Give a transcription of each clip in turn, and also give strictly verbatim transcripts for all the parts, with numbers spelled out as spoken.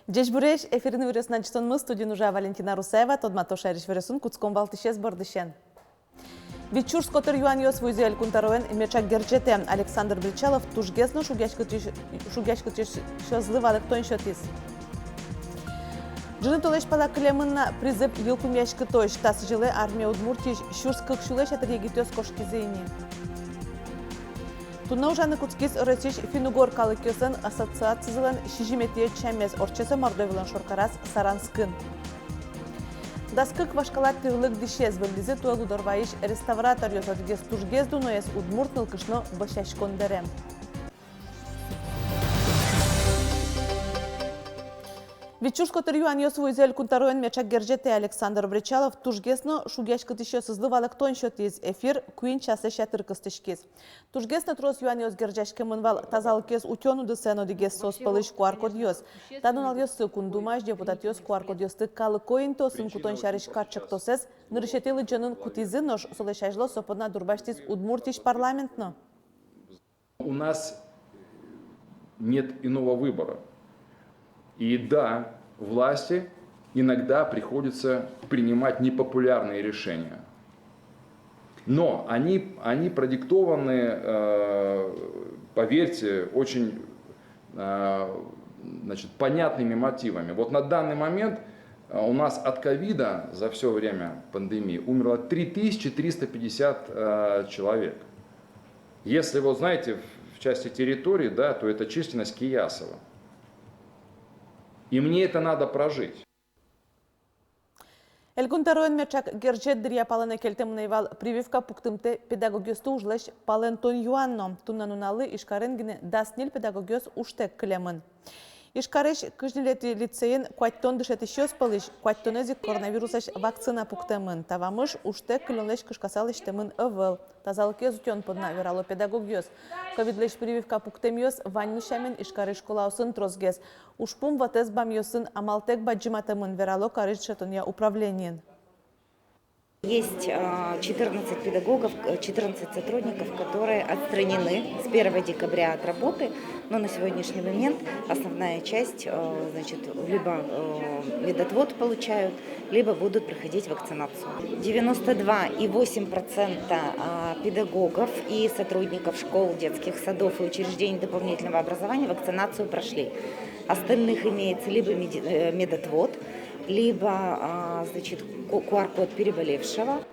Ӟечбуресь! Эфирын «Иворъёс» но ӝытонмы, студиын ужа Валентина Русаева. Тодматом шаерысь иворъёсын, кутском валтӥсез бордысен. Вить сюрс котыр юанъёс вуизы Элькун тӧроен мечак герӟетэ. Александр Бречалов тужгес но шугъяськытӥсь-, шугъяськытӥсьёсызлы валэктон сётӥз. Ӝыны толэзь пала кылемын на призыв йылпумъяськытозь. Та сӥзьылэ армие Удмуртиысь сюрс кык сюлэсь ятыр егитъёс кошкизы ини. Туннэ ужаны кутскиз Россиысь финн-угор калыкъёслэн ассоциацизылэн сизьыметӥез сямез. Ортче со Мордовилэн шоркараз Саранскын. Дас кык вашкала тӥрлык дӥсез выльдӥзы туэ Лудорвайысь реставраторъёс. Одӥгез тужгес дуноез — удмурт нылкышно бӧсяськон дэрем. Вить сюрс котыр юанъёс вуизы Элькун тӧроен мечак герӟетэ. Александр Бречалов тужгес но шугъяськытӥсьёсызлы валэктон сётӥз. Эфир куинь часлэсь ятыр кыстӥськиз. Тужгес но трос юанъёс герӟаськемын вал тазалыкез утён удысэн. Одӥгез соос пӧлысь QR-кодъёс. Та нуналъёсы Кун Думаысь депутатъёс QR-кодъёсты калыко интыосын кутон сярысь катчектосэз нырысетӥ лыдӟонын кутӥзы, нош солэсь азьло со понна дурбасьтӥз Удмуртиысь парламент но. У нас нет иного выбора. И да, власти иногда приходится принимать непопулярные решения. Но они, они продиктованы, э, поверьте, очень, э, значит, понятными мотивами. Вот на данный момент, э, у нас от ковида за всё время пандемии умерло три тысячи триста пятьдесят, э, человек. Если вот, знаете, в, в части территории, да, то это численность Киясова. И мне это надо прожить. Элькун тӧроен мечак герӟет дыръя палэнэ кельтэмын ӧй вал прививка пуктымтэ педагогъёсты ужлэсь палэнтон юан но. Туннэ нуналлы Ижкарын гинэ дас ньыль педагогъёс ужтэк кылемын. Ижкарысь кызь ньылетӥ лицейын куатьтон дышетӥсьёс пӧлысь куатьтонэз ик коронавируслэсь вакцина пуктэмын. Та вамыш ужтэк кылёнлэсь кышкаса лэсьтэмын ӧвӧл. Тазалыкез утён понна, верало педагогъёс. Ковидлэсь прививка пуктэмъёс ваньмыз сямен Ижкарысь школаосын тросгес. Ужпум вотэс бамъёсын амалтэк бадӟыматэмын, верало карысь дышетонъя управлениын. Есть, а, четырнадцать педагогов, э, четырнадцать сотрудников, которые отстранены с первого декабря от работы, но на сегодняшний момент основная часть, э, значит, либо, э, медотвод получают, либо будут проходить вакцинацию. Девяносто два и восемь процента, а, педагогов и сотрудников школ, детских садов и учреждений дополнительного образования вакцинацию прошли. Остальных имеется либо меди-, э, медотвод, либо, а, значит, ку-, QR-код переболевшего.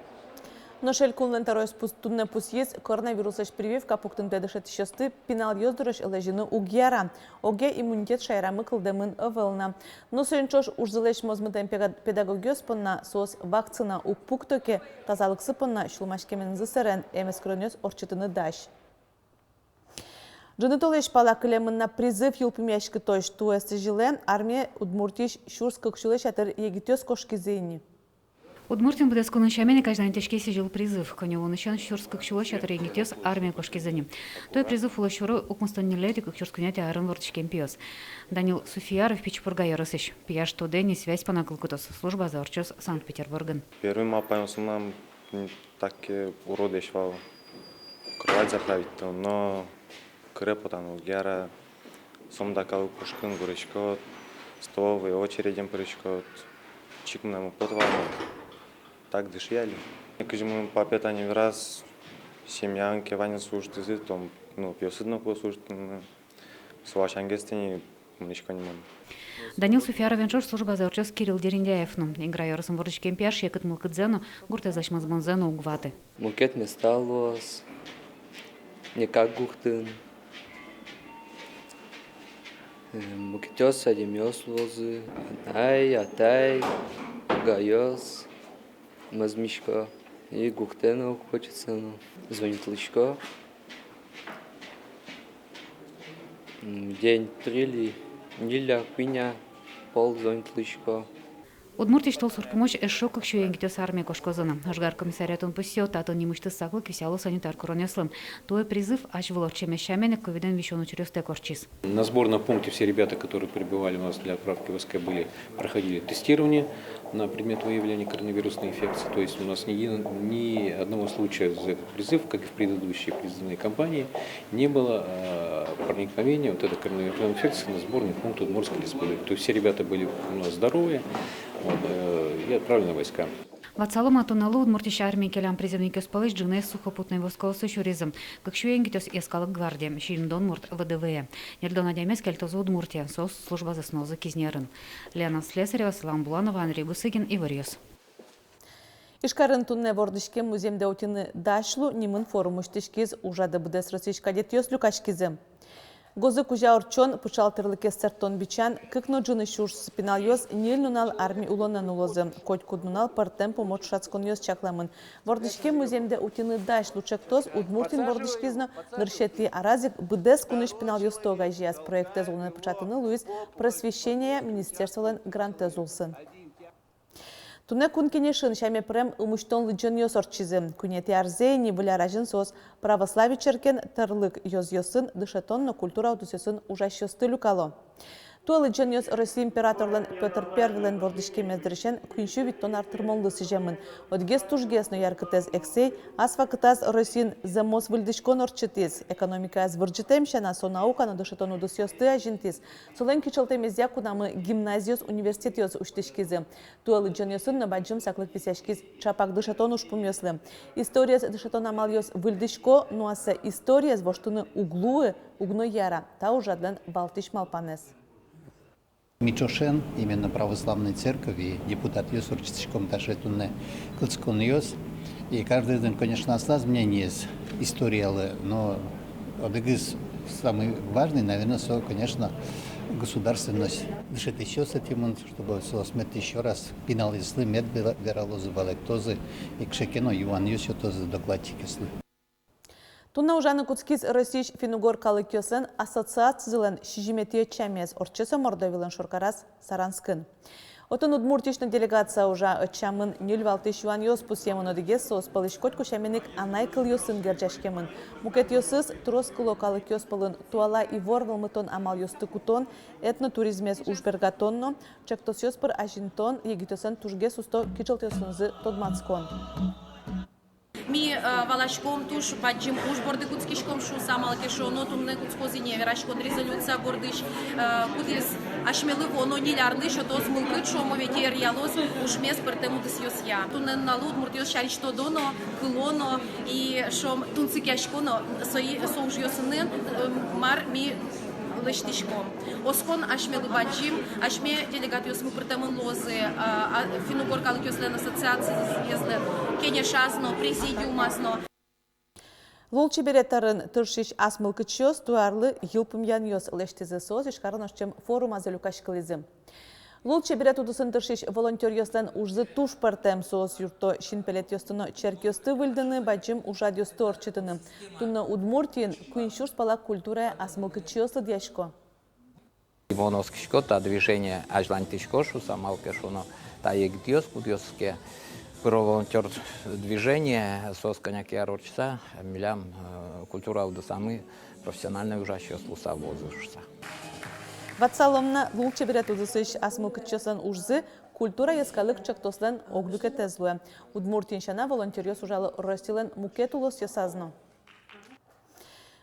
Нош Элькунлэн тӧроез пус-, туннэ пусйиз: коронавируслэсь прививка пуктымтэ дышетӥсьёсты пиналъёс дорозь лэзьыны уг яра. Огъя иммунитет шаерамы кылдэмын ӧвӧл на. Но соин ӵош ужзылэсь мозмытэм пега-, педагогъёс понна: соос вакцина уг пукто ке, тазалыксы понна сюлмаськеменызы сэрен эмэскеронъёс ортчытыны дась. Ӝыны толэзь пала кылемын на призыв йылпумъяськытозь. Туэ сӥзьылэ армие Удмуртиысь сюрс кык сюлэсь ятыр егитъёс кошкизы ини. Удмуртиын быдэсконын сямен ик азьланьтӥське сӥзьыл призыв. Кӧня улонысен сюрс кык сюлэсь ятыр егитъёс армие кошкизы ини. Туэ призыв улэ сюро укмыстон ньылетӥ — кык сюрс куинетӥ арын вордӥськем пиос. Данил Суфияров Пичи Пурга ёросысь. Пияш тодэ ини, связь понна кыл кутоз, службазэ ортчоз Санкт-Петербургын. Первый малпанъёсмы, м, так и уродысь вал кровать заправить, но кыре потан уг яра, сомында калык пушкын гуриськод, столовой очереден пыриськод, чик мынам уг поты вал но, так дыши али. Кызьы мынам папе тани вераз, семьяын ке ваньзы служитьзы, то, ну, пиосыд но кулэ служитьыны, со ласяньгес тӥни мынӥсько ни мон. Данил Суфияровен ӵош службазэ ортчоз Кирилл Дерендяев но. Игра ёросын вордӥськем пияш секыт мылкыдзэ но, гуртэзлэсь мозмонзэ но уг ваты. Мукет места луоз, не как гуртын. Э, мукетъёс адямиос луозы, анай, атай, агайёс, мозмисько, и гуртэ но уг хочется, но звонитлӥсько. М, день три ли, ньыль-а, куинь-а пол звонитлӥсько. Удмуртиысь толсур пумозь эшшо кык сю егитъёс армие кошкозы на. Ожгар комиссариатын пусйо, татын нимысьтыз саклык висъяло санитар куронъёслы. Туэ призыв азьвыл ортчемез сямен ик ковидэн висён учыръёстэк ортчиз. На сборном пункте все ребята, которые прибывали у нас для отправки в СК, были, проходили тестирование на предмет выявления коронавирусной инфекции. То есть у нас ни едино-, ни одного случая за этот призыв, как и в предыдущие призывные кампании, не было, э, Проникновение, вот это коронавирусная инфекция, на сборный пункт Удмуртской Республики. То есть все ребята были у нас здоровые, вот, э, и отправлены в войска. Ватсалом, туннэлы Удмуртиысь армие келям призывникъёс пӧлысь ӝыны сухопутной войскаосы сюризы. Кык сю егитъёс — Йӧскалык гвардие, сизьымдон мурт — ВДВ-е. Ньыльдон адямиез кельтозы Удмуртие, соос службазэс нуозы Кизнерын. Лена Слесарева, Светлана Буланова, Андрей Бусыгин, «Иворъёс». Ижкарын туннэ «Вордӥськем музъемдэ утьыны дась лу» нимын форум усьтӥськиз. Ужрадэ быдэс Россиысь кадетъёс люкаськизы. Гозы кузя ортчон, пыӵал тӥрлыкез сэрттон-бичан, кык но ӝыны сюрс пиналъёс ньыль нунал арми улонэн улозы. Котькуд нунал пӧртэм пумо ӵошатсконъёс чакламын. «Вордӥськем музъемдэ утьыны дась лу» ӵектос Удмуртиын вордӥськиз но нырысетӥ араз ик быдэс кунысь пиналъёсты огазеяз. Проектэз улонэ пыӵатыны луиз просвещения министерстволэн грантэз улсын. Туннэ Кун Кенешын сяме пырем ымусьтон лыдӟонъёс ортчизы. Куинетӥ арзэ ини Выль ар азьын соос православие черкен тӧрлык ёзъёсын дышетон но культура удысъёсын ужасьёсты люкало. Туэ лыдӟонъёс Россия императорлэн Пётр Первыйлэн вордӥськемез дырысен куинь сю витьтон ар тырмонлы сӥземын. Одӥгез тужгес но яркытэз эксэй: ас вакытаз Россиын зэмос выльдӥськон ортчытӥз. Экономикаез вырӟытэм сяна, со наука но дышетон удысъёсты азинтӥз. Солэн кичӧлтэмезъя кунамы гимназиос, университетъёс усьтӥськизы. Туэ лыдӟонъёсын но бадӟым саклык висъяськиз ӵапак дышетон ужпумъёслы. Историез дышетон амалъёс выльдӥсько, но ассэ историез воштыны уг луы, уг но яра. Та ужрадлэн валтӥсь малпанэз. Ми ӵошен, именно православной церковь депутатъёс, ортчытӥськом таӵе туннэ кылзӥськонъёс. И каждыезлэн, конечно, аслаз мнениез историялы, но одӥгез самый важный, наверное, со, конечно, государственность. Дышетӥсьёс ӧтимын, чтобы соос мед ещё раз пиналъёслы мед вера-, вералозы, валэктозы, и кыӵе ке но юанъёс сётозы докладчикъёслы. Туннэ ужаны кутскиз Россиысь финн-угор калыкъёслэн ассоциацизылэн сизьыметӥ ӧтчамез. Ортче со Мордовилэн шоркараз, Саранскын. Отын Удмуртиысь но делегация ужа. Ӧтчамын ньыль валтӥсь юанъёс пусъемын. Одӥгез соос пӧлысь котьку сямен ик анай кылъёсын герӟаськемын. Мукетъёсыз — трос кыло калыкъёс пӧлын туала ивор вӧлмытон амалъёсты кутон, этнотуризмез ужбергатон но. Ӵектосъёс пыр азинтон, егитъёслэн тужгес усто кичӧлтъёсынызы тодматскон. Ми, э, валаськом, туж бадӟым уж борды кутскиськом шуыса, малы ке шуоно, туннэ кутскозы ини вераськон резолюция бордысь, э, кудӥз асьмелы вуоно ньыль арлы сётоз мылкыд, шуом, ведь эръялоз ужмес пӧртэм удысъёсъя. Туннэ нуналлы удмуртъёс сярысь тодоно, кылоно и, шуом, тунсыкъяськоно со, со ужъёсыны, э, мар ми лэсьтӥськом. Оскон асьмелы бадӟым, асьме делегатъёсмы пӧртэмын луозы, а, а, финн-угор калыкъёслэн ассоциациезлэн кенешаз но, президиумаз но. Лулчеберет арын тыршись ас мылкыдчиос туэ арлы йылпумъянъёс лэсьтӥзы. Соос Ижкарын ортчем форумазы люкаськылӥзы. Лулчеберет удысын тыршись волонтёръёслэн ужзы туж пӧртэм. Соос юртто синпелетъёсты но черкъёсты выльдыны, бадӟым ужрадъёсты ортчытыны. Туннэ Удмуртиын куинь сюрс пала культурая ас мылкыдчиос лыдъясько. Мон оскисько, та движение азьланьтӥсько шуыса, малы ке шуоно, та егитъёс, кудъёсыз ке пыро волонтёр движение, соос кӧня ке ар ортчыса милям, э, культура удысамы профессиональной ужасьёс луыса вуозы шуыса. Ватсалом на, лулчеберет удысысь ас мылкыдчиослэн ужзы «Культура» йӧскалык ӵектослэн ог люкетэз луэ. Удмуртиын сяна волонтёръёс ужало Россилэн мукет улосъёсаз но.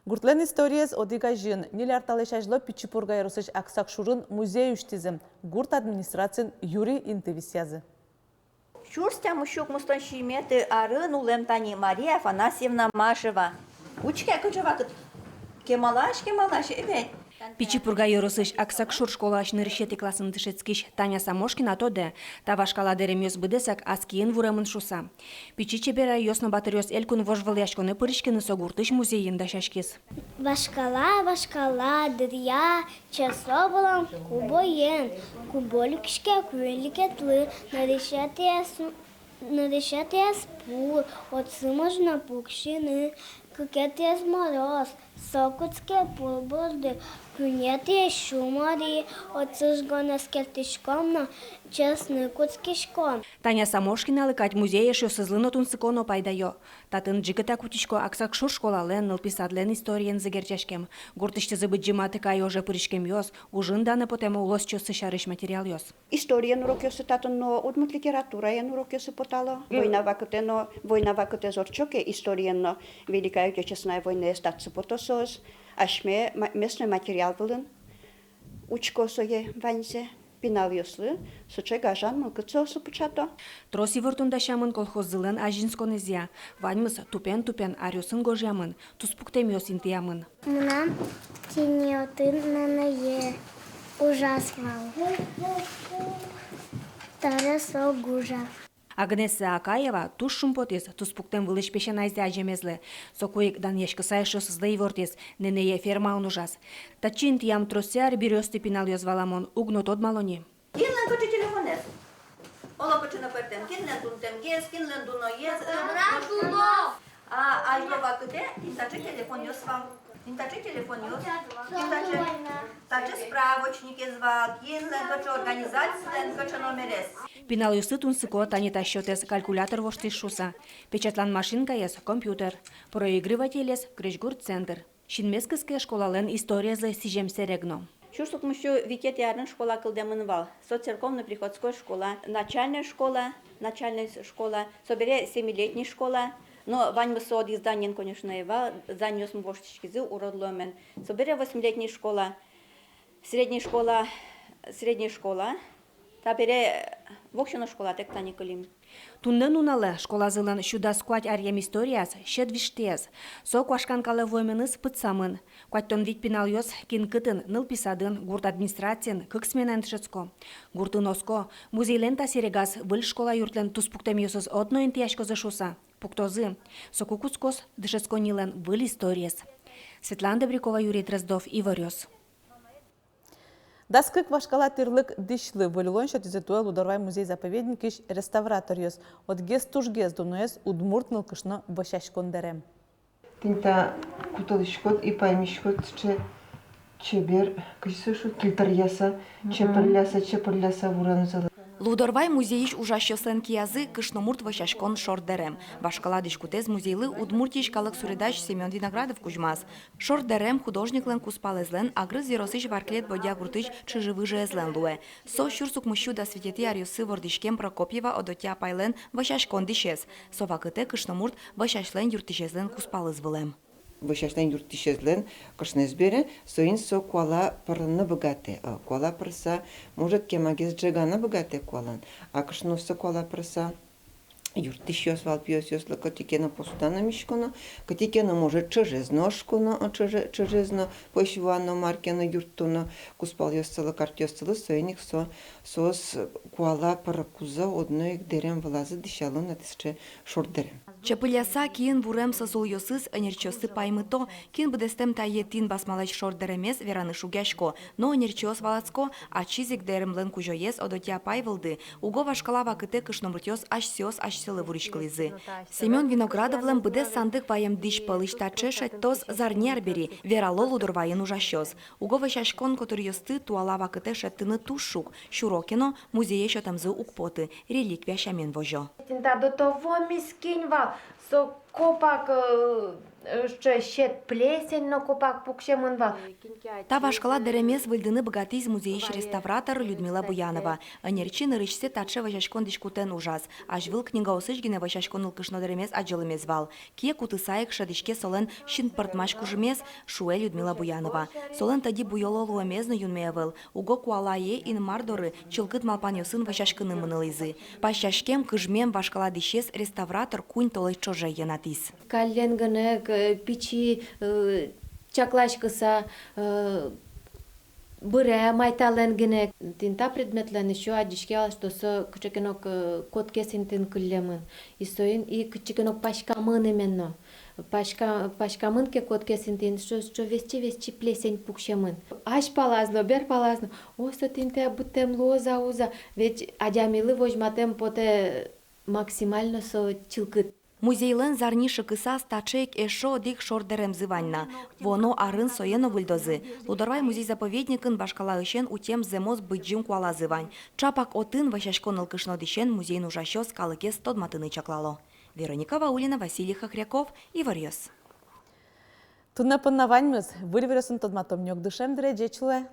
Гуртлэн историез одӥг азьын. Ньыль ар талэсь азьло Пичи Пурга ёросысь Аксакшурын музей усьтӥзы. Гурт администрациын юри инты висъязы. Сюрс тямыссю укмыстон сизьыметӥ арын улэм тани Мария Афанасьевна Машева. Учке, кыӵе вакыт. Кемалась, кемалась, эвет. Пичи Пурга ёросысь Аксакшур школаысь нырысетӥ классын дышетскись Таня Самошкина тодэ, та вашкала дэремъёс быдэсак ас киын вуремын шуыса. Пичи чеберайёс но батыръёс элькун вожвылъяськонэ пыриськыны со гуртысь музейын дасяськиз. Вашкала, вашкала дыръя чесло вылэм кубоен. Кубо люкиське куинь люкетлы, нырысетӥез, нырысетӥез пур, отчы можно пуксьыны, кыкетӥез мороз, со кутске пур борды, куинетӥез сю моры, отчы шугонэз кертӥськом но чесны кутскиськом. Таня Самошкиналы кадь музей эшъёсызлы но тунсыко но пайдаё. Татын ӝикытак утисько Аксакшур школалэн, нылпи садлэн историенызы герӟаськем, гуртысьтызы Быдӟым Атыкай оже пыриськемъёс, ужын данэ потэм улосчиоссы сярысь материалъёс. Историен урокъёсы татын но, удмурт литератураен урокъёсы потало. Война вакытэ но, война вакытэз ортчо ке, историен но Великая Отечественная войнаез татчы пото со. Соос асьме ма-, местной материал вылын учко сое ваньзэ, пиналъёслы сыӵе гажан мылкыд соослы пыӵато. Трос ивортон дасямын колхоззылэн азинсконэзъя. Ваньмыз тупен-тупен аръёсын гожъямын, туспуктэмъёс интыямын. Мынам тӥни отын нэнэе ужаз вал. Табере со гужа. Агнесса Акаева туж шумпотӥз туспуктэм вылысь песянайзэ адӟемезлы. Соку ик данъяськыса эшъёсызлы ивортӥз, нэнэе фермаын ужаз. Татчы интыям троссэ арбериосты пиналъёс валамон, уг но тодмало ни. Кинлэн кыӵе телефонэз? Оло кыӵе но пӧртэм, кинлэн дунтэмгес, кинлэн дуноез, э, мынам дуно. А азьло вакытэ тӥни таӵе телефонъёс вал. Тӥни таӵе телефонъёс, тӥни таӵе, таӵе справочникез вал, кинлэн кыӵе организациялэн кыӵе номерез. Пиналъёслы тунсыко тани та счётэз калькулятор воштӥз шуыса, печатлан машинкаез компьютер, проигрывателез крезьгур центр. Синмез кыске школалэн историезлы сӥзем сэрег но. Сюрс укмыссю витетӥ арын школа кылдэмын вал. Со церковно-приходской школа, начальной школа, начальной с-, школа, собере семилетней школа. Но ваньмыз со одӥг зданиен, конечно, ӧй вал, зданиосмы воштӥськизы, урод луэмен. Собере восьмилетней школа, средней школа, средней школа. Табере воксё но школатэк тани кылим. Туннэ нуналэ школазылэн сю дас куать аръем историяз сьӧд виштӥез. Со куашкан калэ вуэменыз пытсамын. Куатьтон вить пиналъёс кин кытын, нылпи садын, гурт администрациын кык сменаен дышетско. Гуртын оско, музейлэн та сэрегаз выль школа юртлэн туспуктэмъёсыз одно интыяськозы шуыса, пуктозы. Соку кутскоз дышетсконнилэн выль историез. Светлана Добрякова, Юрий Дроздов, Иворъёс. Дас кык вашкала тӥрлык дӥсьлы выль улон сётӥзы туэ Лудорвай музей-заповедникысь реставраторъёс. Одӥгез тужгес дуноез — удмурт нылкышно вӧсяськон дэрем. Тӥни та кутылӥськод и паймиськод, сыӵе чебер, кызьы со шуо, тӥлтыръяса, чепырляса, чепырляса вуремзылы. Лудорвай музейысь ужасьёслэн киязы кышномурт вӧсяськон шорт дэрем. Вашкала дӥськутэз музейлы Удмуртиысь калык суредась Семён Виноградов кузьмаз. Шорт дэрем художниклэн кузпалэзлэн, Агрыз ёросысь Варклед-Бодья гуртысь чыжы-выжыезлэн луэ. Со сюрс укмыссю дас витетӥ аръёсы вордӥськем Прокопьева Одотья апайлэн вӧсяськон дӥсез. Со вакытэ кышномурт вӧсясьлэн юрттӥсезлэн кузпалыз вылэм. Вӧсясьлэн юрттӥсезлэн кышноез бере, соин со куала пырыны быгатэ. Э, куала пырыса, может, кемагес ӝеганы быгатэ куалан, а кышноос со куала пырыса юрттӥсьёс вал, пиосъёслы кытӥ ке но посуда но миськоно, кытӥ ке но, может, чыжез но ошконо, о, чыже-, чыжез но, пӧсь вуано, мар ке но юрттоно кузпалъёссылы, картъёссылы. Соин ик со, соос куала пырыкузы одно ик дэрем вылазы дӥсяло на тӥ сыӵе шорт дэрем. Чепыляса киын вурем сосулъёсыз ӧнерчиосты паймыто, кин быдэстэм та етӥн басмалэсь шорт дэремез, вераны шугъясько, но ӧнерчиос валаско, ачиз ик дэремлэн кузёез Одотья апай вылды. Уго вашкала вакытэ кышномуртъёс асьсэос асьсэлы вуриськылӥзы. Семён Виноградовлэн быдэс сандык ваем дӥсь пӧлысь таӵе шедьтоз зарни арбери, верало Лудорвайын ужасьёс. Уго вӧсяськон котыръёсты туала вакытэ шедьтыны туж шуг, сюро ке но, музее сётэмзы уг поты, реликвия сямен возё. Тӥни та до того мискинь вал, со копак, э, э, сыӵе сьӧд плесень но копак пуксемын вал. Та вашкала дэремез выльдыны быгатӥз музейысь реставратор Людмила Буянова. Ӧнерчи нырысьсэ таӵе вӧсяськон дӥськутэн ужаз. Азьвыл книгаосысь гинэ вӧсяськон нылкышно дэремез адӟылэмез вал. Кие кутыса ик шӧдӥське солэн синпӧртмась кужымез, шуэ Людмила Буянова. Солэн тӧдьы буёло луэмез но юнме ӧвӧл. Уго куалае Инмар доры чылкыт малпанъёсын вӧсяськыны мынылӥзы. Пасяськем, кыжмем вашкала дӥсез реставратор куинь толэзь ӵоже йӧнатӥз. Каллен гинэ, э, пичи, э, чакласькыса, э, быре майталэн гинэ. Тӥни та предметлэн ещё адӟиське вал, что со кыӵе ке но к-, кодкес интыын кыллемын. И соин и кыӵе ке но паськамын именно. Паська-, паськамын ке кодкес интыын, со, со весчи, весчи плесень пуксемын. Азьпалаз но, берпалаз но, о, со тӥни та быдтэм луоз-а, уз-а. Ведь адямилы возьматэм потэ максимально со чылкыт. Музейлэн зарни шыкысаз таӵе ик эшшо одӥг шорт дэремзы вань на. Вуоно арын сое но выльдозы. Лудорвай музей-заповедникын вашкалаысен утем зэмос быдӟым куалазы вань. Ӵапак отын вӧсяськон нылкышно дӥсен музейын ужасьёс калыкез тодматыны чаклало. Вероника Ваулина, Василий Хохряков, Иворъёс. Туннэ понна ваньмыз. Выль иворъёсын тодматом ни ик дышем дыре. Ӟеч луэ.